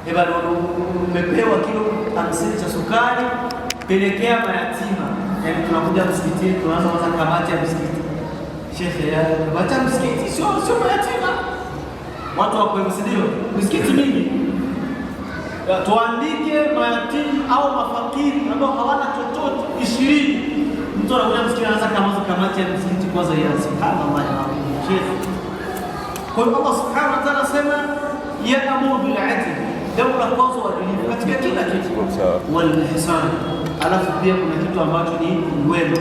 Eba, umepewa kilo 50 cha sukari, pelekea mayatima. Yaani tunakuja msikitini, tunaanza kwanza kamati ya msikiti. Shekhe, ya kamati ya msikiti sio mayatima. Watu wako hivyo, si ndio? Misikiti mingi. Ya, tuandike mayatima au mafakiri ambao hawana chochote 20. Mtu anakuja msikitini anaanza kamati ya msikiti kwanza ya subhanallah ya Shekhe. Kwa hiyo Allah subhanahu wa ta'ala anasema ya'muru bil 'adl, jambo la kwanza uadilifu katika kila kitu, wal ihsan. Alafu pia kuna kitu ambacho ni wema,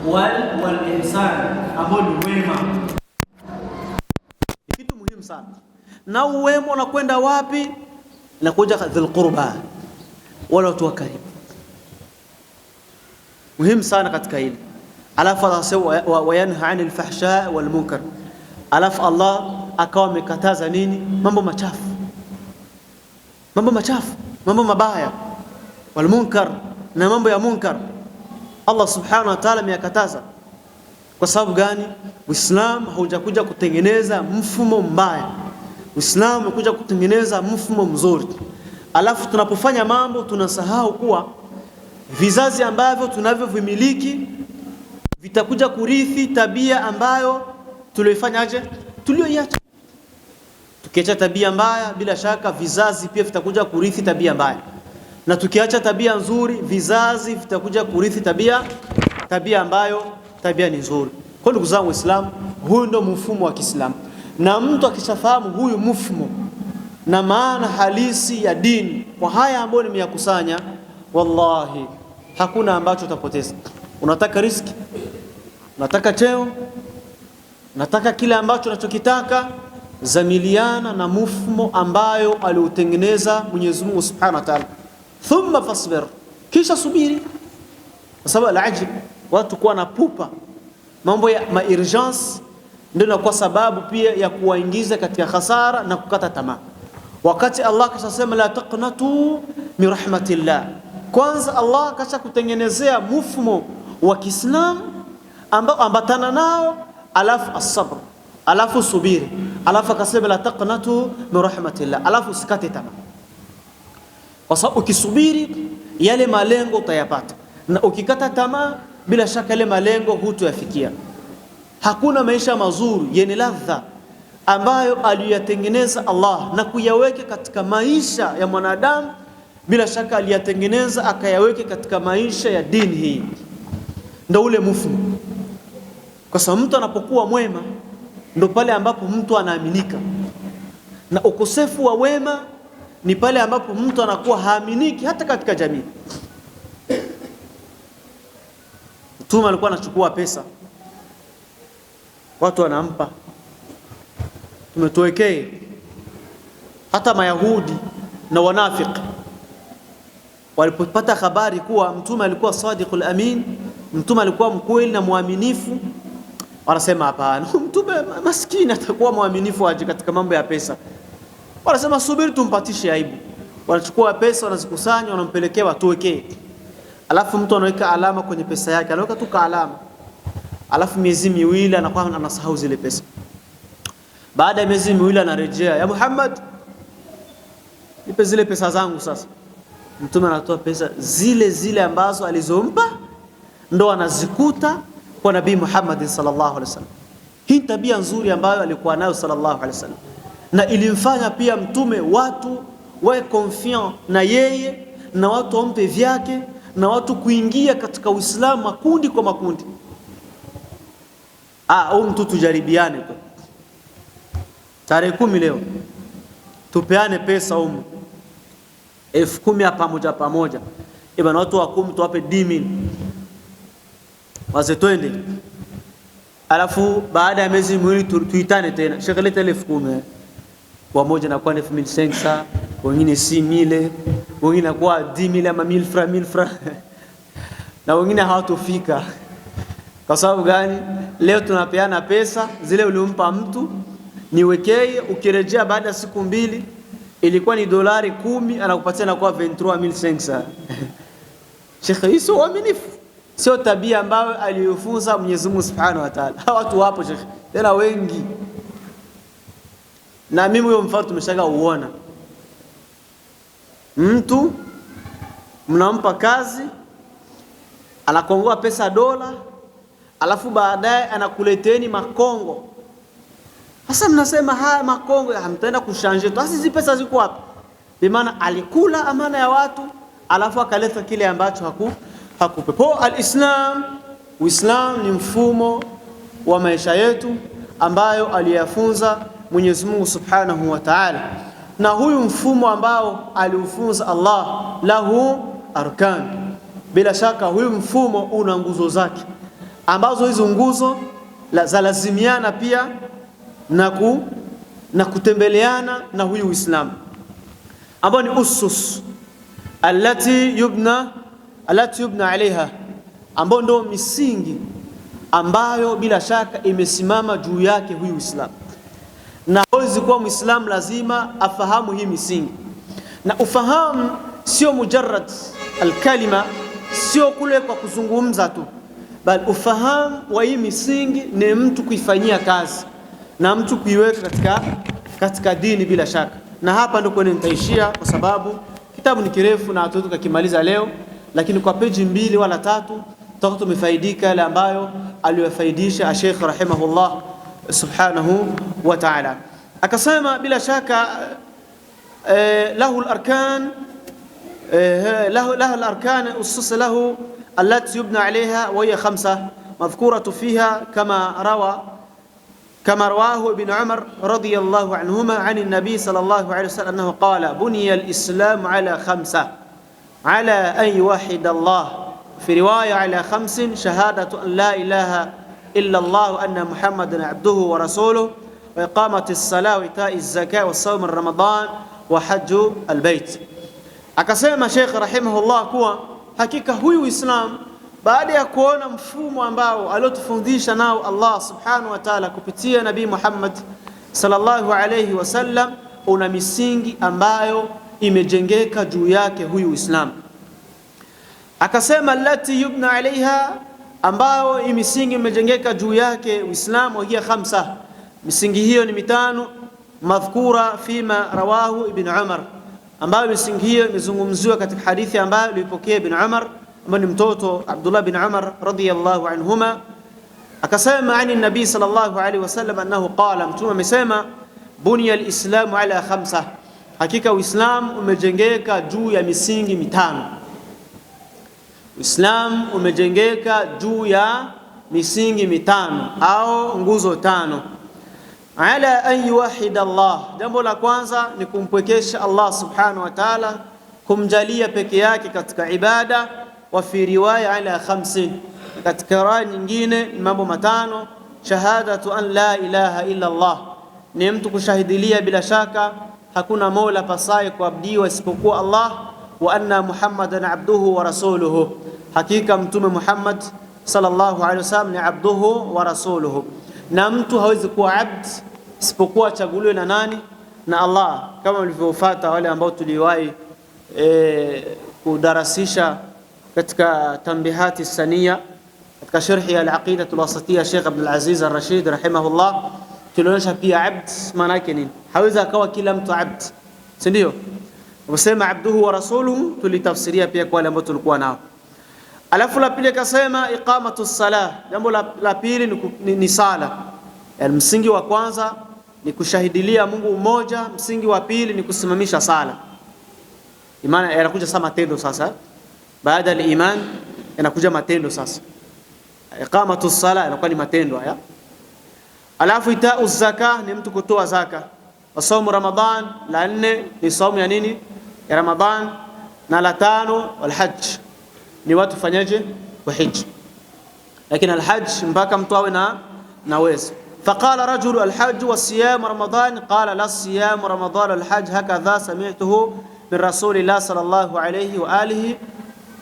wal ihsan ambao ni wema, ni kitu muhimu sana. Na uwema unakwenda wapi? Nakuja dhul qurba, wala watu wa karibu, muhimu sana katika hili. Alafu anasema wa yanha 'anil fahsha wal munkar. Alafu Allah akawa amekataza nini? Mambo machafu, mambo machafu, mambo mabaya, wal munkar, na mambo ya munkar Allah subhanahu wa ta'ala ameyakataza. Kwa sababu gani? Uislamu haujakuja kutengeneza mfumo mbaya. Uislamu umekuja kutengeneza mfumo mzuri. Alafu tunapofanya mambo tunasahau kuwa vizazi ambavyo tunavyovimiliki vitakuja kurithi tabia ambayo tulioifanyaje, tulioiacha. Tukiacha tabia mbaya, bila shaka vizazi pia vitakuja kurithi tabia mbaya, na tukiacha tabia nzuri, vizazi vitakuja kurithi tabia ambayo tabia ni nzuri. Kwa ndugu zangu Waislamu, huyu ndio mfumo wa Kiislamu, na mtu akishafahamu huyu mfumo na maana halisi ya dini kwa haya ambayo nimeyakusanya, wallahi hakuna ambacho utapoteza. Unataka riski, unataka cheo, unataka kile ambacho unachokitaka, zamiliana na mfumo ambayo aliutengeneza Mwenyezi Mungu Subhanahu wa Ta'ala. Thumma fasbir, kisha subiri. Kwa sababu alajib, watu kuwa na pupa mambo ya ma urgence ndio inakuwa sababu pia ya kuwaingiza katika hasara na kukata tamaa. Wakati Allah kashasema la taqnatu min rahmatillah, kwanza Allah kasha kutengenezea mfumo wa Kiislamu ambao ambatana nao, alafu as-sabr, alafu subiri, alafu akasema la taqnatu min rahmatillah, alafu usikate tamaa, kwa sababu ukisubiri yale malengo utayapata, na ukikata tamaa bila shaka yale malengo hutoyafikia. Hakuna maisha mazuri yenye ladha ambayo aliyatengeneza Allah na kuyaweka katika maisha ya mwanadamu, bila shaka aliyatengeneza akayaweke katika maisha ya dini hii, ndo ule mfumo. Kwa sababu mtu anapokuwa mwema ndo pale ambapo mtu anaaminika, na ukosefu wa wema ni pale ambapo mtu anakuwa haaminiki hata katika jamii. Mtume alikuwa anachukua pesa, watu wanampa, tumetuwekee. Hata Mayahudi na wanafiki walipopata habari kuwa mtume alikuwa sadiqul amin, mtume alikuwa mkweli na mwaminifu, wanasema hapana, mtume maskini atakuwa mwaminifu aje katika mambo ya pesa? Wanasema subiri tumpatishe aibu. Wanachukua pesa wanazikusanya, wanampelekea watuwekee. Alafu mtu anaweka alama kwenye pesa yake, anaweka tu alama, alafu miezi miwili anakuwa anasahau zile pesa. Baada ya miezi miwili anarejea, ya Muhammad, nipe zile pesa zangu sasa. Mtume anatoa pesa zile zile ambazo alizompa, ndo anazikuta kwa Nabii Muhammad sallallahu alaihi wasallam. Hii tabia nzuri ambayo alikuwa nayo sallallahu alaihi wasallam, na ilimfanya pia mtume watu wawe confiant na yeye na watu wampe vyake na watu kuingia katika Uislamu makundi kwa makundi. Ah, huyu mtu tujaribiane tu, tarehe 10 leo tupeane pesa humu 10,000 ya pamoja pamoja, ibana watu wa 10 tuwape 10,000 waze twende, alafu baada ya miezi miwili tuitane tena, shekhe leta 10,000 wamoja nakuwa ni 1500, wengine 6000, wengine nakuwa 10,000 ama 1000 francs 1000 francs na wengine hawatofika. Kwa sababu gani? Leo tunapeana pesa zile ulimpa mtu niwekee, ukirejea baada ya siku mbili ilikuwa ni dolari 10, anakupatia na kwa 23500. Shekhe, hii sio uaminifu, sio tabia ambayo aliyofunza Mwenyezi Mungu Subhanahu wa Ta'ala. Watu wapo shekhe, tena wengi, na mimi huyo mfano tumeshaga uona. Mtu mnampa kazi, anakongoa pesa dola, alafu baadaye anakuleteni makongo. Sasa mnasema haya makongo hamtaenda kushanje tu. Sasa hizi pesa ziko wapi? Bimaana alikula amana ya watu, alafu akaleta kile ambacho hakupe. Po alislam, Uislam ni mfumo wa maisha yetu ambayo aliyafunza Mwenyezi Mungu Subhanahu wa Ta'ala, na huyu mfumo ambao aliufunza Allah lahu arkan, bila shaka huyu mfumo una nguzo zake ambazo hizo nguzo zalazimiana pia na kutembeleana na huyu Uislamu ambao ni usus allati yubna alaiha, ambao ndio misingi ambayo bila shaka imesimama juu yake huyu Uislamu. Na hawezi kuwa Muislamu lazima afahamu hii misingi, na ufahamu sio mujarrad alkalima, sio kule kwa kuzungumza tu, bali ufahamu wa hii misingi ni mtu kuifanyia kazi na mtu kuiweka katika dini bila shaka. Na hapa ndio kwenye nitaishia kwa sababu kitabu ni kirefu na hatuwezi kukimaliza leo, lakini kwa peji 2 wala 3 tutakuwa tumefaidika yale ambayo aliyofaidisha Sheikh rahimahullah subhanahu wa ta'ala. Akasema bila shaka lahu al-arkan, lahu al-arkan usus lahu allati yubna alayha wa hiya 5 madhkuratu fiha kama rawahu Ibn Umar radiyallahu anhuma an an-nabi sallallahu alayhi wasallam annahu qala buniya al-islam ala 5 ala an yuwahhid Allah, fi riwaya ala 5 shahadatu an la ilaha illa Allah wa anna Muhammadan abduhu wa rasuluhu wa iqamati as-salah wa ita'i az-zakah wa sawm ar-Ramadan wa hajju al-bait. Akasema Sheikh rahimahullah kuwa hakika huyu Uislamu baada ya kuona mfumo ambao aliotufundisha nao Allah subhanahu wa ta'ala kupitia Nabii Muhammad sallallahu alayhi wasallam, una misingi ambayo imejengeka juu yake huyu Uislamu. Akasema allati yubna alaiha, ambayo misingi imejengeka juu yake Uislamu, hiya 5, misingi hiyo ni 5, madhkura fima rawahu Ibn Umar, ambayo misingi hiyo imezungumziwa katika hadithi ambayo ilipokea Ibn Umar ambaye ni mtoto Abdullah bin Umar radhiyallahu anhuma. Akasema ani nabii sallallahu alayhi wasallam annahu qala, mtume amesema buniya alislamu ala 5, hakika Uislamu umejengeka juu ya misingi 5. Uislamu umejengeka juu ya misingi 5 au nguzo 5. Ala an yuwahhid Allah, jambo la kwanza ni kumpwekesha Allah subhanahu wa ta'ala, kumjalia peke yake katika ibada. Wa fi riwaya ala 5, katika riwaya nyingine ni mambo 5. Shahadatu an la ilaha illa Allah, ni mtu kushahidilia bila shaka hakuna mola pasaye kuabudiwa isipokuwa Allah, wa anna Muhammadan abduhu wa rasuluhu, hakika mtume Muhammad sallallahu alaihi wasallam ni abduhu wa rasuluhu. Na mtu hawezi kuwa abd isipokuwa achaguliwe na nani? Na Allah, kama mlivyofuata wale ambao tuliwahi kudarasisha katika tambihati sania katika sharhi ya al-aqida al-wasatiyya Sheikh Abdul Aziz Al-Rashid rahimahullah, tulionyesha pia abd maana yake nini. Hawezi akawa kila mtu abd, si ndio? Wasema abduhu wa rasuluhu, tulitafsiria pia kwa wale ambao tulikuwa nao. Alafu la pili akasema iqamatu salah, jambo la pili ni sala. Yani msingi wa kwanza ni kushahidilia Mungu mmoja, msingi wa pili ni kusimamisha sala. Imani yanakuja sasa matendo sasa. Baada ya iman yanakuja matendo sasa. Iqamatu sala inakuwa ni matendo haya. Alafu itau zaka ni mtu kutoa zaka. Saumu Ramadhan, la 4 ni saumu ya nini? Ya Ramadhan. Na la 5 walhajj ni watu fanyaje? Wahiji. Lakini alhajj mpaka mtu awe na uwezo. Faqala rajulu alhajj wasiyam Ramadhan, qala la siyam Ramadhan alhajj hakadha sami'tuhu min rasulillah sallallahu alayhi wa alihi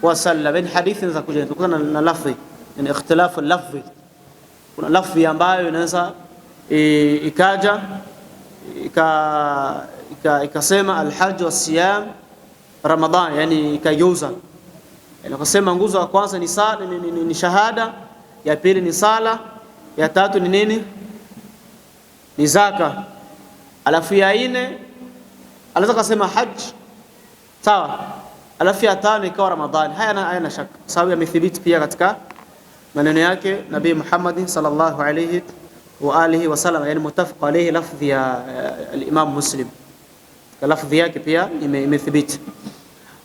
wasallam. Ni hadithi za kuja tukutana na lafzi, yani ikhtilafu lafzi. Kuna lafzi ambayo inaweza ikaja ikasema alhajj wasiyam Ramadhan, yani ikageuza. Yani kusema nguzo ya kwanza ni sala, ni shahada, ya pili ni sala, ya tatu ni nini? Ni zaka. Alafu ya 4 anaweza kusema hajj, Sawa? Alafu ya tano ikawa Ramadhani. Haya hayana shaka, sababu yamethibiti pia katika maneno yake Nabii Muhammad sallallahu alayhi wa alihi wasallam, yani muttafaq alayhi, lafdhi ya al-Imam Muslim, lafdhi yake pia imethibiti.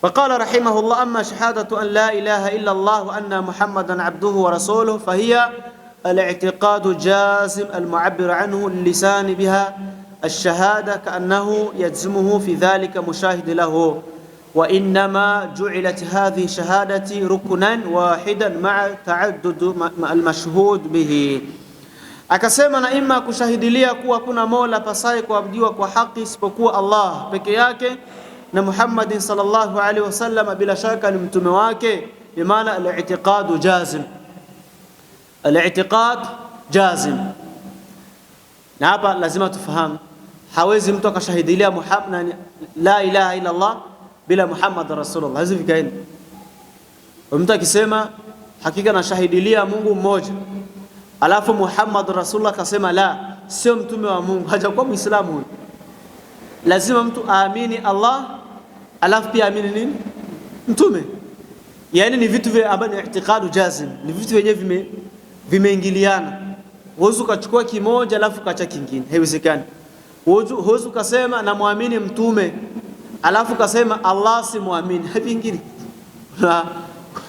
وقال رحمه الله أما شهادة أن لا إله إلا الله وأن محمدا عبده ورسوله فهي الاعتقاد الجازم المعبر عنه اللسان بها الشهادة كأنه يجزمه في ذلك مشاهد له وإنما جعلت هذه شهادة ركنا واحدا مع تعدد المشهود به. Akasema na ima kushahidilia kuwa kuna mola pasaye kuabudiwa kwa haki isipokuwa Allah peke yake na Muhammadin sallallahu alaihi wasallam bila shaka ni mtume wake, bimaana al-i'tiqadu jazim, al-i'tiqad jazim. Na hapa lazima tufahamu, hawezi mtu akashahidilia Muhammad la ilaha illa Allah bila Muhammad rasulullah, hawezi vikaenda. Mtu akisema hakika nashahidilia Mungu mmoja, alafu Muhammad rasulullah akasema la, sio mtume wa Mungu, hajakuwa Muislamu huyu. Lazima mtu aamini Allah alafu pia aamini nini? Mtume. Yaani ni vitu vile ambavyo ni i'tiqadu jazim, ni vitu vyenyewe vimeingiliana. Huwezi ukachukua kimoja alafu ukaacha kingine, haiwezekani. Huwezi ukasema namwamini mtume alafu ukasema Allah si muamini, havingine. Kuna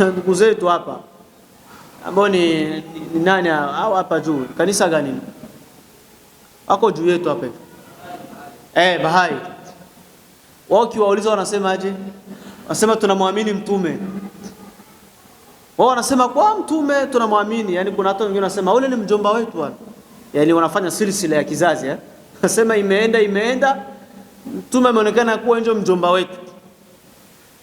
ndugu zetu hapa ambao ni nani au hapa juu kanisa gani wako juu yetu hapa hivi Bahai. Wao kiwauliza wanasema aje? Wanasema tunamwamini mtume. Wao wanasema kwa mtume tunamwamini. Yaani kuna watu wengine wanasema ule ni mjomba wetu bwana. Yaani wanafanya silsila ya kizazi eh. Wanasema imeenda mtume ameonekana kuwa ndio mjomba wetu.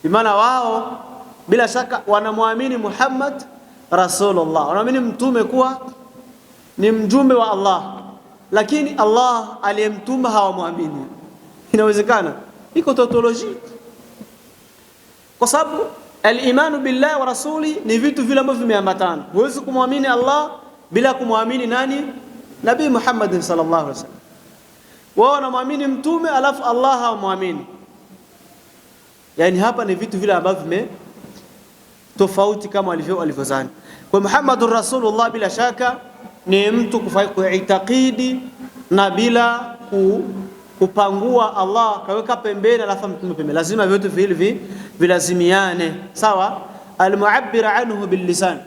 Maana wao bila shaka wanamwamini Muhammad Rasulullah, wanaamini mtume kuwa ni mjumbe wa Allah, lakini Allah aliyemtuma hawamwamini. Inawezekana iko tautology, kwa sababu al-imanu billahi wa rasuli ni vitu vile ambavyo vimeambatana. Huwezi kumwamini Allah bila kumwamini nani? Nabii Muhammad sallallahu alaihi wasallam. Wao wanamwamini mtume alafu Allah hawamwamini. Yani hapa ni vitu vile ambavyo vime tofauti kama walivyozani. Kwa Muhammadur Rasulullah bila shaka ni mtu kuitakidi na bila kupangua Allah kaweka pembeni alafu mtume pembeni. Lazima vitu vile vilazimiane. Sawa? Almuabbir anhu billisan.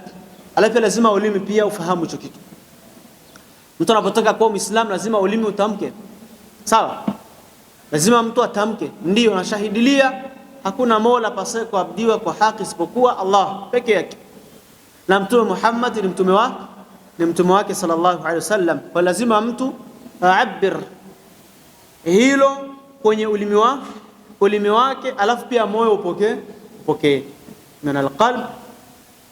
Alafu lazima ulimi pia ufahamu hicho kitu. Mtu anapotaka kuwa Muislamu lazima ulimi utamke. Sawa? Lazima mtu atamke, ndio nashahidilia hakuna mola pasaye kuabudiwa kwa haki isipokuwa Allah peke yake, na Mtume Muhammad ni mtume wake, ni mtume wake sallallahu alaihi wasallam. Kwa lazima mtu aabir hilo kwenye ulimi wake, alafu pia moyo upokee, min alqalb,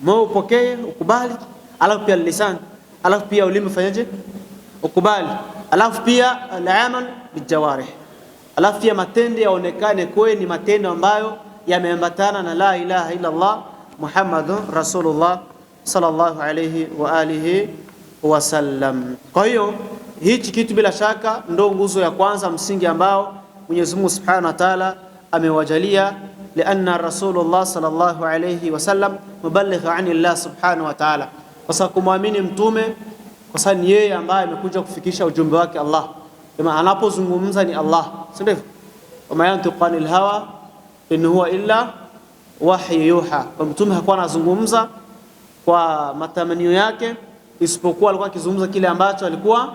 moyo upokee ukubali, alafu pia lisan, alafu pia ulimi ufanyaje, ukubali, alafu pia al-amal bijawarih, alafu pia matendo yaonekane kweli ni matendo ambayo yameambatana na la ilaha illa Allah Muhammadur Rasulullah sallallahu alayhi wa alihi wasallam. Kwa hiyo hichi kitu bila shaka ndo nguzo ya kwanza, msingi ambao Mwenyezi Mungu Subhanahu wa Ta'ala amewajalia, lianna Rasulullah sallallahu alayhi wasallam muballigh anillah subhanahu wa ta'ala, kwa sababu kumwamini mtume, kwa sababu ni yeye ambaye amekuja kufikisha ujumbe wake Allah. Kama anapozungumza ni Allah, si ndivyo? Wama yantiqu anil hawa in huwa illa wahyu yuha. Kwa mtume hakuwa anazungumza kwa matamanio yake, isipokuwa alikuwa akizungumza kile ambacho alikuwa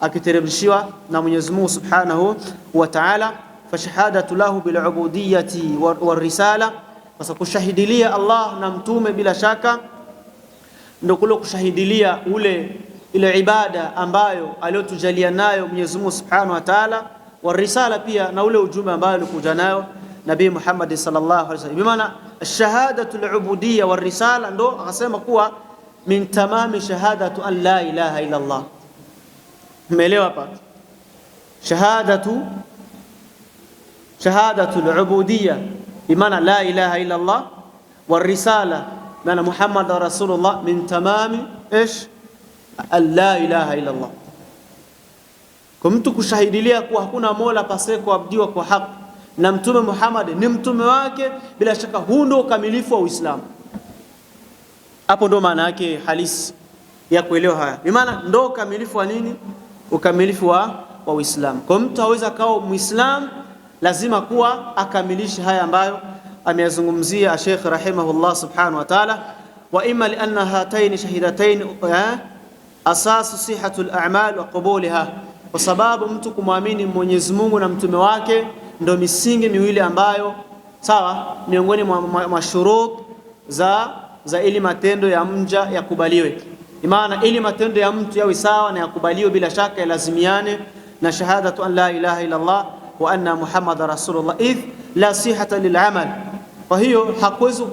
akiteremshiwa na Mwenyezi Mungu Subhanahu wa Ta'ala. Fashahadatu lahu bil ubudiyyati war risala, sasa kushahidilia Allah na mtume bila shaka ndio kule kushahidilia ule ile ibada ambayo aliyotujalia nayo Mwenyezi Mungu Subhanahu wa Ta'ala, wa risala pia na ule ujumbe ambao alikuja nayo Nabii Muhammad sallallahu alaihi wasallam. Bi maana shahadatu al-ubudiyya war risala ndo akasema kuwa min tamami shahadatu an la ilaha illa Allah. Umeelewa hapa? Shahadatu al-ubudiyya bi maana la ilaha illa Allah war risala maana Muhammad rasulullah min tamami ish la ilaha illa Allah. Kwa mtu kushahidilia kuwa hakuna mola pasiye kuabudiwa kwa haki na Mtume Muhammad ni mtume wake. Bila shaka huu ndio ukamilifu wa Uislamu. Hapo ndo maana yake halisi ya kuelewa haya, bi maana ndo ukamilifu wa nini? Ukamilifu wa Uislamu. Kwa mtu aweza akawa Muislamu, lazima kuwa akamilishe haya ambayo ameyazungumzia Sheikh rahimahullah subhanahu wa ta'ala. Wa imma lianna hataini shahidatain asasu sihhatul a'mal wa qubuliha, kwa sababu mtu kumwamini Mwenyezi Mungu na mtume wake ndo misingi miwili ambayo sawa, miongoni mwa shurut za ili matendo ya mja yakubaliwe. Maana ili matendo ya mtu yawe sawa na yakubaliwe, bila shaka yalazimiane na shahadatu an la ilaha illa Allah wa anna Muhammadar rasulullah, idh la sihata lilamal. Kwa hiyo hakuwezi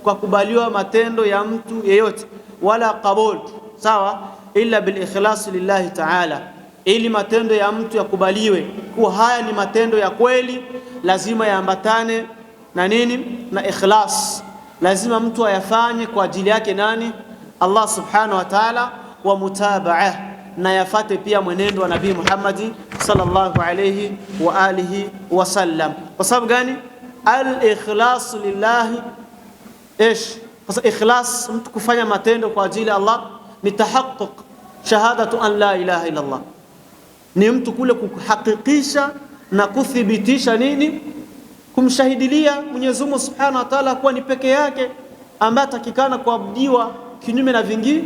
kukubaliwa matendo ya mtu yeyote wala qabul sawa, illa bil ikhlas lillahi ta'ala. Ili matendo ya mtu yakubaliwe kuwa haya ni matendo ya kweli, lazima yaambatane na nini? Na ikhlas. Lazima mtu ayafanye kwa ajili yake nani? Allah subhanahu wa ta'ala, wa mutabaa, na yafate pia mwenendo wa Nabii Muhammad sallallahu alayhi wa alihi wasallam. Kwa sababu gani? Al-ikhlas lillahi ish, kwa sababu ikhlas, mtu kufanya matendo kwa ajili ya Allah ni tahaqquq shahadatu an la ilaha illa Allah, ni mtu kule kuhakikisha na kuthibitisha nini? Kumshahidilia Mwenyezi Mungu Subhanahu wa Ta'ala kuwa ni peke yake ambaye atakikana kuabudiwa kinyume na vingine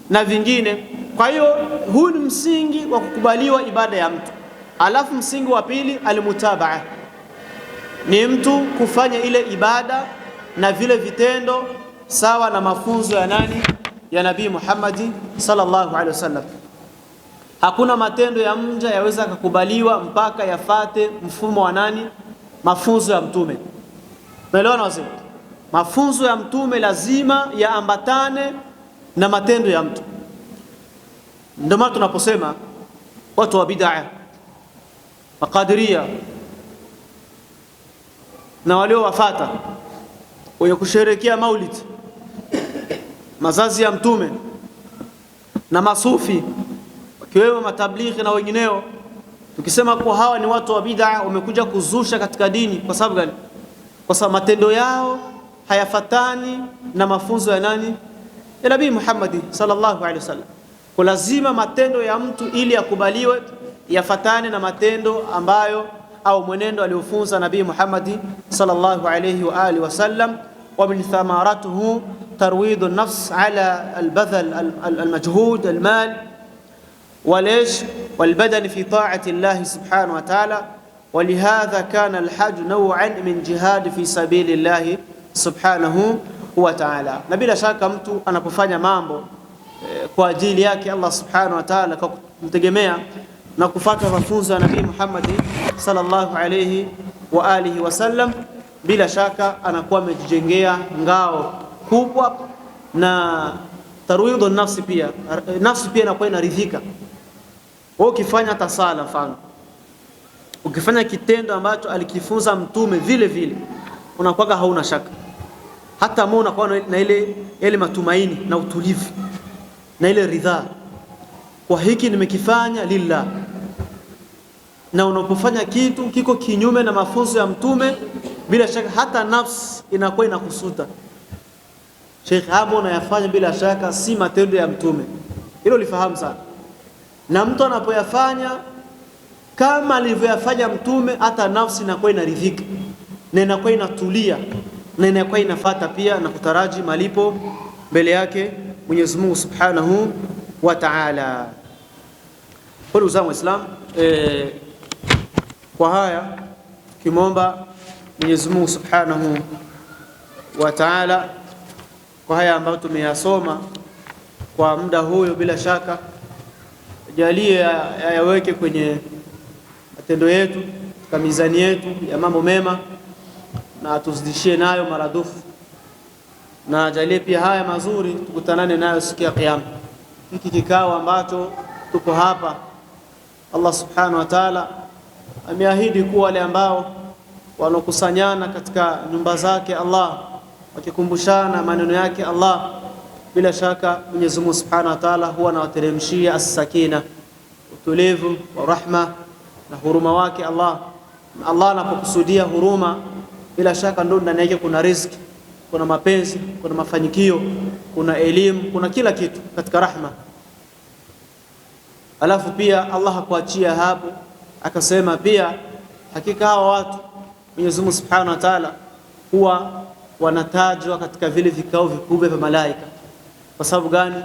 na vingine. Kwa hiyo huu ni msingi wa kukubaliwa ibada ya mtu. Alafu msingi wa pili almutabaa, ni mtu kufanya ile ibada na vile vitendo sawa na mafunzo ya nani? Ya Nabii Muhammad sallallahu alaihi wasallam. Hakuna matendo ya mja yaweza kukubaliwa mpaka yafate mfumo wa nani? Mafunzo ya Mtume. Unaelewana wazee? Mafunzo ya Mtume lazima yaambatane na matendo ya mtu. Ndio maana tunaposema watu wa bid'a, makadiria na waliowafata wenye kusherehekea maulid, mazazi ya Mtume na masufi wakiwemo matablighi na wengineo, tukisema kuwa hawa ni watu wa bid'a, wamekuja kuzusha katika dini. Kwa sababu gani? Kwa sababu matendo yao hayafatani na mafunzo ya nani? Ya Nabii Muhammad sallallahu alaihi wasallam. Kwa lazima matendo ya mtu ili yakubaliwe yafatane na matendo ambayo au mwenendo aliofunza Nabii Muhammad sallallahu alaihi wa alihi wasallam. Wa min thamaratuhu tarwidu an-nafs ala al-badhal al-majhud al-mal walish walbadan fi ta'ati Allah subhanahu wa ta'ala, walihadha kana al-hajj naw'an min jihad fi sabili Allah subhanahu wa ta'ala. Na bila shaka mtu anapofanya mambo kwa ajili yake Allah subhanahu wa ta'ala, kwa kumtegemea na kufuata mafunzo ya Nabii Muhammad sallallahu alayhi wa alihi wasallam, bila shaka anakuwa amejijengea ngao kubwa na tarwidu nafsi, pia nafsi pia inakuwa inaridhika. Wewe ukifanya hata sala, mfano ukifanya kitendo ambacho alikifunza Mtume vile vile, unakuwa hauna shaka, hata moyo unakuwa na ile matumaini na utulivu na ile ridhaa, kwa hiki nimekifanya lillah. Na unapofanya kitu kiko kinyume na mafunzo ya Mtume, bila shaka hata nafsi inakuwa inakusuta, Sheikh, hapo unayafanya bila shaka si matendo ya Mtume. Hilo lifahamu sana. Na mtu anapoyafanya kama alivyoyafanya Mtume, hata nafsi inakuwa inaridhika na inakuwa inatulia na inakuwa inafata pia na kutaraji malipo mbele yake Mwenyezi Mungu Subhanahu wa Ta'ala. Kwa ndugu zangu Waislamu, kwa haya tukimwomba Mwenyezi Mungu Subhanahu wa Ta'ala kwa haya ambayo tumeyasoma kwa muda huyo, bila shaka jalie ayaweke kwenye matendo yetu, katika mizani yetu ya mambo mema, na atuzidishie nayo maradufu, na ajalie pia haya mazuri tukutanane nayo siku ya Kiyama. Hiki kikao ambacho tuko hapa, Allah Subhanahu wa Ta'ala ameahidi kuwa wale ambao wanokusanyana katika nyumba zake Allah wakikumbushana maneno yake Allah, bila shaka Mwenyezi Mungu Subhanahu wa Ta'ala huwa anawateremshia as-sakina, utulivu wa rahma na huruma wake Allah. Allah anapokusudia huruma, bila shaka ndo ndani yake kuna riziki, kuna mapenzi, kuna mafanikio, kuna elimu, kuna kila kitu katika rahma. Alafu pia Allah hakuachia hapo, akasema pia hakika hawa watu Mwenyezi Mungu Subhanahu wa Ta'ala huwa wanatajwa katika vile vikao vikubwa vya malaika. Kwa sababu gani?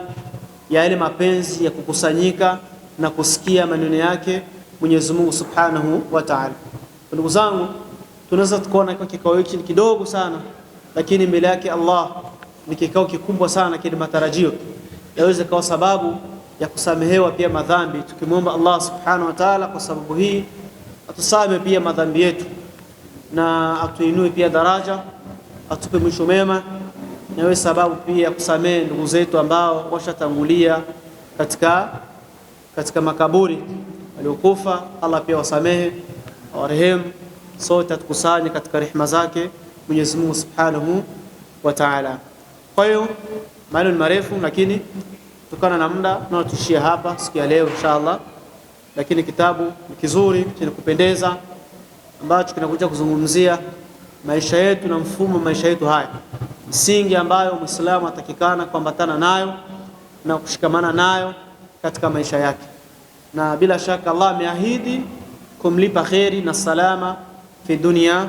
Ya yale mapenzi ya kukusanyika na kusikia maneno yake Mwenyezi Mungu Subhanahu wa Ta'ala. Ndugu zangu, tunaweza tukaona kwa kikao hiki ni kidogo sana, lakini mbele yake Allah ni kikao kikubwa sana, kina matarajio yaweze kuwa sababu ya kusamehewa pia madhambi, tukimwomba Allah Subhanahu wa Ta'ala kwa sababu hii atusamehe pia madhambi yetu na atuinue pia daraja, atupe mwisho mema, na iwe sababu pia ya kusamehe ndugu zetu ambao washatangulia katika makaburi waliokufa. Allah pia wasamehe, awarehemu, sote atukusanye katika rehema zake Mwenyezi Mungu Subhanahu wa Ta'ala. Kwa hiyo maneno ni marefu, lakini kutokana na muda tunatuishia hapa siku ya leo inshallah. Lakini kitabu ni kizuri chenye kupendeza ambacho kinakuja kuzungumzia maisha yetu na mfumo maisha yetu haya, msingi ambayo Muislamu atakikana kuambatana nayo na kushikamana nayo katika maisha yake, na bila shaka Allah ameahidi kumlipa kheri na salama fi dunia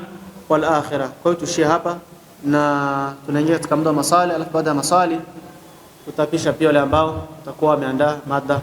wal akhirah. Kwa hiyo tuishie hapa na tunaingia katika muda wa maswali, alafu baada ya maswali tutapisha pia wale ambao watakuwa wameandaa mada.